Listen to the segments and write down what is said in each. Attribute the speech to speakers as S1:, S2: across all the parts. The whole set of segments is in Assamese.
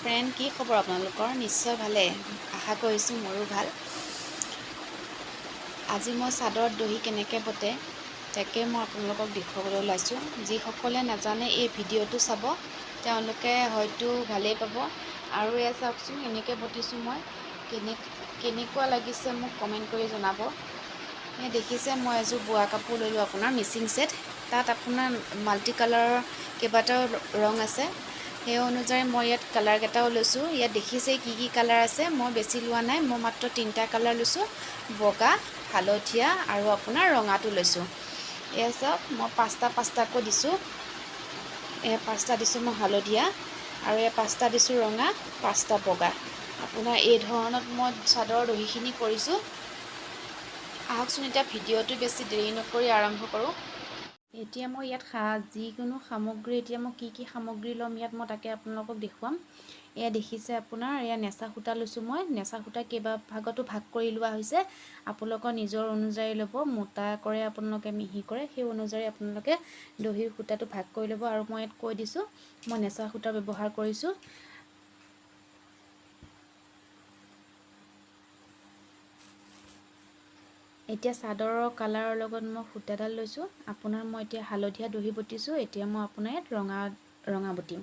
S1: ফ্ৰেণ্ড, কি খবৰ আপোনালোকৰ? নিশ্চয় ভালে, আশা কৰিছোঁ মোৰো ভাল। আজি মই চাদৰত দহি কেনেকৈ বটে তাকে মই আপোনালোকক দেখুৱাবলৈ ওলাইছোঁ। যিসকলে নাজানে এই ভিডিঅ'টো চাব, তেওঁলোকে হয়তো ভালেই পাব। আৰু এয়া চাওকচোন, এনেকৈ বটিছোঁ মই, কেনেকুৱা লাগিছে মোক কমেণ্ট কৰি জনাব। এয়া দেখিছে, মই এযোৰ বোৱা কাপোৰ ল'লোঁ আপোনাৰ মিচিং ছেট। তাত আপোনাৰ মাল্টি কালাৰৰ কেইবাটাও ৰং আছে, সেই অনুযায়ী মই ইয়াত কালাৰকেইটাও লৈছোঁ। ইয়াত দেখিছে কি কি কালাৰ আছে। মই বেছি লোৱা নাই, মই মাত্ৰ তিনিটা কালাৰ লৈছোঁ, বগা, হালধীয়া আৰু আপোনাৰ ৰঙাটো লৈছোঁ। এয়া চাওক, মই পাঁচটা পাঁচটাকৈ দিছোঁ। এয়া পাঁচটা দিছোঁ মই হালধীয়া, আৰু এয়া পাঁচটা দিছোঁ ৰঙা, পাঁচটা বগা। আপোনাৰ এই ধৰণত মই চাদৰৰ দহিখিনি কৰিছোঁ। আহকচোন, এতিয়া ভিডিঅ'টো বেছি দেৰি নকৰি আৰম্ভ কৰোঁ। এতিয়া মই ইয়াত যিকোনো সামগ্ৰী, এতিয়া মই কি কি সামগ্ৰী ল'ম ইয়াত মই তাকে আপোনালোকক দেখুৱাম। এয়া দেখিছে আপোনাৰ, এয়া নেচা সূতা লৈছোঁ মই। নেচা সূতা কেইবা ভাগতো ভাগ কৰি লোৱা হৈছে, আপোনালোকৰ নিজৰ অনুযায়ী ল'ব। মোটা কৰে আপোনালোকে, মিহি কৰে, সেই অনুযায়ী আপোনালোকে দহিৰ সূতাটো ভাগ কৰি ল'ব। আৰু মই ইয়াত কৈ দিছোঁ, মই নেচা সূতা ব্যৱহাৰ কৰিছোঁ। এতিয়া চাদৰৰ কালাৰৰ লগত মই সূতাডাল লৈছোঁ। আপোনাৰ মই এতিয়া হালধীয়া দহি বটিছোঁ, এতিয়া মই আপোনাৰ ইয়াত ৰঙা ৰঙা বটিম।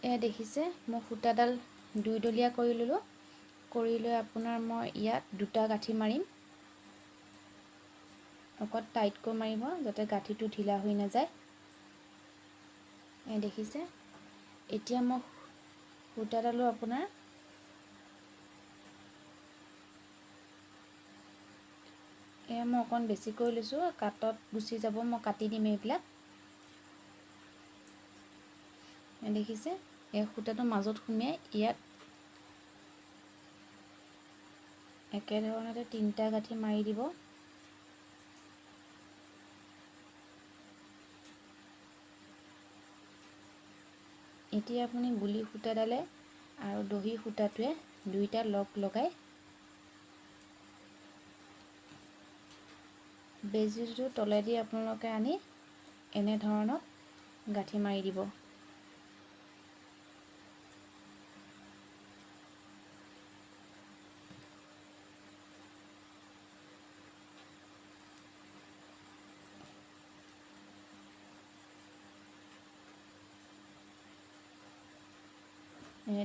S1: এয়া দেখিছে, মই সূতাডাল দুইডলীয়া কৰি ল'লোঁ। কৰি লৈ আপোনাৰ মই ইয়াত দুটা গাঁঠি মাৰিম। অকণ টাইটকৈ মাৰিব যাতে গাঁঠিটো ঢিলা হৈ নাযায়। এয়া দেখিছে, এতিয়া মই সূতাডালো আপোনাৰ এয়া মই অকণ বেছিকৈ লৈছোঁ, কাটত গুচি যাব, মই কাটি দিম এইবিলাক। দেখিছে, এই সূতাটো মাজত সুমিয়াই ইয়াত একেধৰণতে তিনিটা গাঁঠি মাৰি দিব। এতিয়া আপুনি গুলি সূতাডালে আৰু দহি সূতাটোৱে দুইটা লগ লগাই বেজীটো তলেদি আপোনালোকে আনি এনেধৰণত গাঁঠি মাৰি দিব।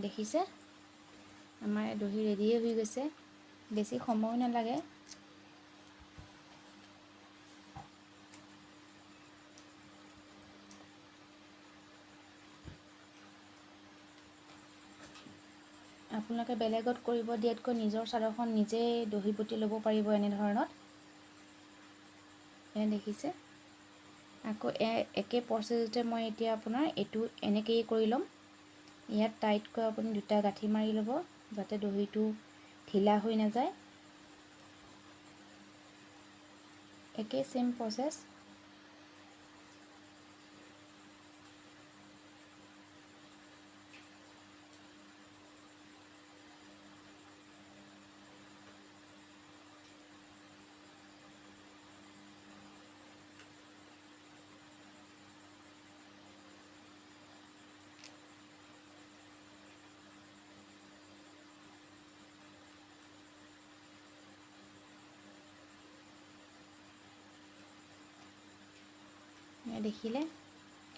S1: দেখিছে, আমাৰ দহি ৰেডিয়ে হৈ গৈছে, বেছি সময়ো নালাগে। আপোনালোকে বেলেগত কৰিব দিয়াতকৈ নিজৰ চাদৰখন নিজেই দহি বটি ল'ব পাৰিব এনেধৰণত। এয়া দেখিছে, আকৌ একে প্ৰচেছতে মই এতিয়া আপোনাৰ এইটো এনেকৈয়ে কৰি ল'ম। ইয়াত টাইটকৈ আপুনি দুটা গাঁঠি মাৰি ল'ব যাতে দহিটো ঢিলা হৈ নাযায়। একে ছেম প্ৰচেছ। দেখিলে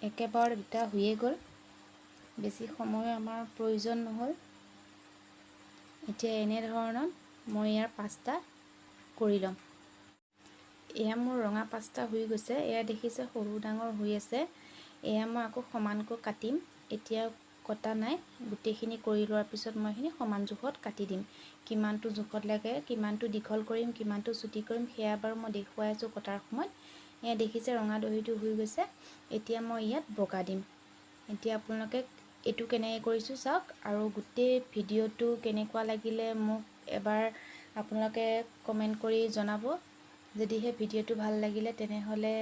S1: একেবাৰে দুটা হৈয়ে গ'ল, বেছি সময় আমাৰ প্ৰয়োজন নহ'ল। এতিয়া এনেধৰণত মই ইয়াৰ পাঁচটা কৰি ল'ম। এয়া মোৰ ৰঙা পাঁচটা হৈ গৈছে। এয়া দেখিছে সৰু ডাঙৰ হৈ আছে। এয়া মই আকৌ সমানকৈ কাটিম, এতিয়া কটা নাই। গোটেইখিনি কৰি লোৱাৰ পিছত মই এইখিনি সমান জোখত কাটি দিম। কিমানটো জোখত লাগে, কিমানটো দীঘল কৰিম, কিমানটো চুটি কৰিম, সেয়া বাৰু মই দেখুৱাই আছোঁ কটাৰ সময়ত। এয়া দেখিছে ৰঙা দহিটো হৈ গৈছে। এতিয়া মই ইয়াত বগা দিম। এতিয়া আপোনালোকে এইটো কেনেকৈ কৰিছোঁ চাওক, আৰু গোটেই ভিডিঅ'টো কেনেকুৱা লাগিলে মোক এবাৰ আপোনালোকে কমেণ্ট কৰি জনাব। যদিহে ভিডিঅ'টো ভাল লাগিলে তেনেহ'লে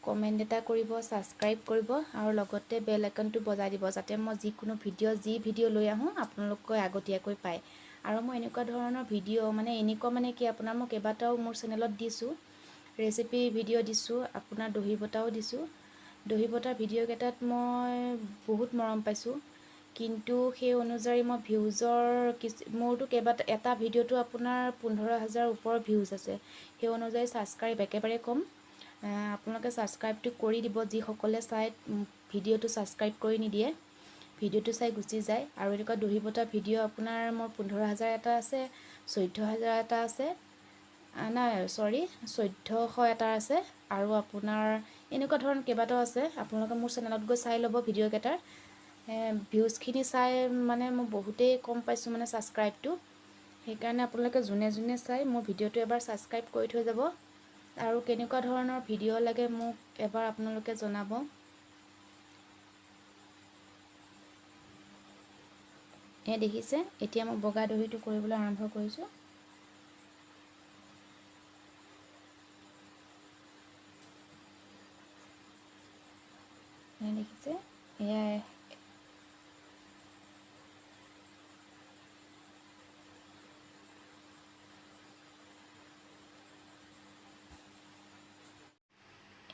S1: কমেণ্ট এটা কৰিব, ছাবস্ক্ৰাইব কৰিব আৰু লগতে বেল আইকনটো বজাই দিব, যাতে মই যিকোনো ভিডিঅ' যি ভিডিঅ' লৈ আহোঁ আপোনালোকে আগতীয়াকৈ পায়। আৰু মই এনেকুৱা ধৰণৰ ভিডিঅ' মানে এনেকুৱা মানে কি আপোনাৰ মই কেইবাটাও মোৰ চেনেলত দিছোঁ, ৰেচিপি ভিডিঅ' দিছোঁ, আপোনাৰ দহি বটাও দিছোঁ। দহি বটাৰ ভিডিঅ'কেইটাত মই বহুত মৰম পাইছোঁ, কিন্তু সেই অনুযায়ী মই ভিউজৰ মোৰতো কেইবাটা এটা ভিডিঅ'টো আপোনাৰ 15,000 ওপৰৰ ভিউজ আছে। সেই অনুযায়ী ছাবস্ক্ৰাইব একেবাৰে কম। আপোনালোকে ছাবস্ক্ৰাইবটো কৰি দিব, যিসকলে চাই ভিডিঅ'টো ছাবস্ক্ৰাইব কৰি নিদিয়ে, ভিডিঅ'টো চাই গুচি যায়। আৰু এনেকুৱা দহি বটা ভিডিঅ' আপোনাৰ মোৰ 15,000 এটা আছে, 14,000 এটা আছে, নাই চৰি 1,400 এটা আছে। আৰু আপোনাৰ এনেকুৱা ধৰণৰ কেইবাটাও আছে। আপোনালোকে মোৰ চেনেলত গৈ চাই ল'ব ভিডিঅ'কেইটাৰ ভিউজখিনি চাই মানে মই বহুতেই কম পাইছোঁ মানে ছাবস্ক্ৰাইবটো। সেইকাৰণে আপোনালোকে যোনে যোনে চাই মোৰ ভিডিঅ'টো এবাৰ ছাবস্ক্ৰাইব কৰি থৈ যাব। আৰু কেনেকুৱা ধৰণৰ ভিডিঅ' লাগে মোক এবাৰ আপোনালোকে জনাব। এয়া দেখিছে, এতিয়া মই বগা দহিটো কৰিবলৈ আৰম্ভ কৰিছোঁ। এয়া দেখিছে, এয়া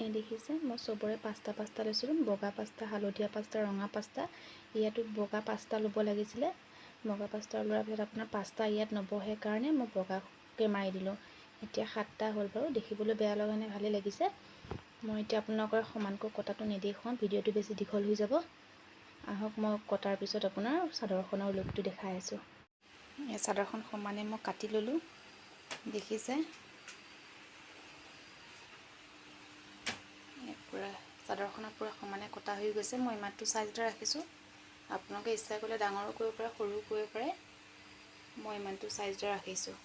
S1: এই দেখিছে, মই চবৰে পাঁচটা পাঁচটা লৈছিলোঁ, বগা পাঁচটা, হালধীয়া পাঁচটা, ৰঙা পাঁচটা। ইয়াতো বগা পাঁচটা ল'ব লাগিছিলে, বগা পাঁচটা লোৱাৰ পিছত আপোনাৰ পাঁচটা ইয়াত নবহে কাৰণে মই বগাকৈ মাৰি দিলোঁ। এতিয়া 7টা হ'ল বাৰু, দেখিবলৈ বেয়া লগা নাই, ভালেই লাগিছে। মই এতিয়া আপোনালোকৰ সমানকৈ কটাটো নেদেখুৱাওঁ, ভিডিঅ'টো বেছি দীঘল হৈ যাব। আহক মই কটাৰ পিছত আপোনাৰ চাদৰখনৰ লুকটো দেখাই আছোঁ। এই চাদৰখন সমানে মই কাটি ল'লোঁ, দেখিছে পূৰা চাদৰখনৰ পূৰা সমানে কটা হৈ গৈছে। মই ইমানটো চাইজতে ৰাখিছোঁ, আপোনালোকে ইচ্ছা কৰিলে ডাঙৰো কৰিব পাৰে, সৰুও কৰিব পাৰে। মই ইমানটো চাইজতে ৰাখিছোঁ।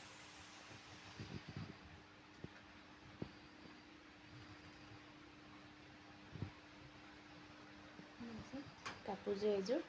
S1: কাপোৰযোৰ এযোৰ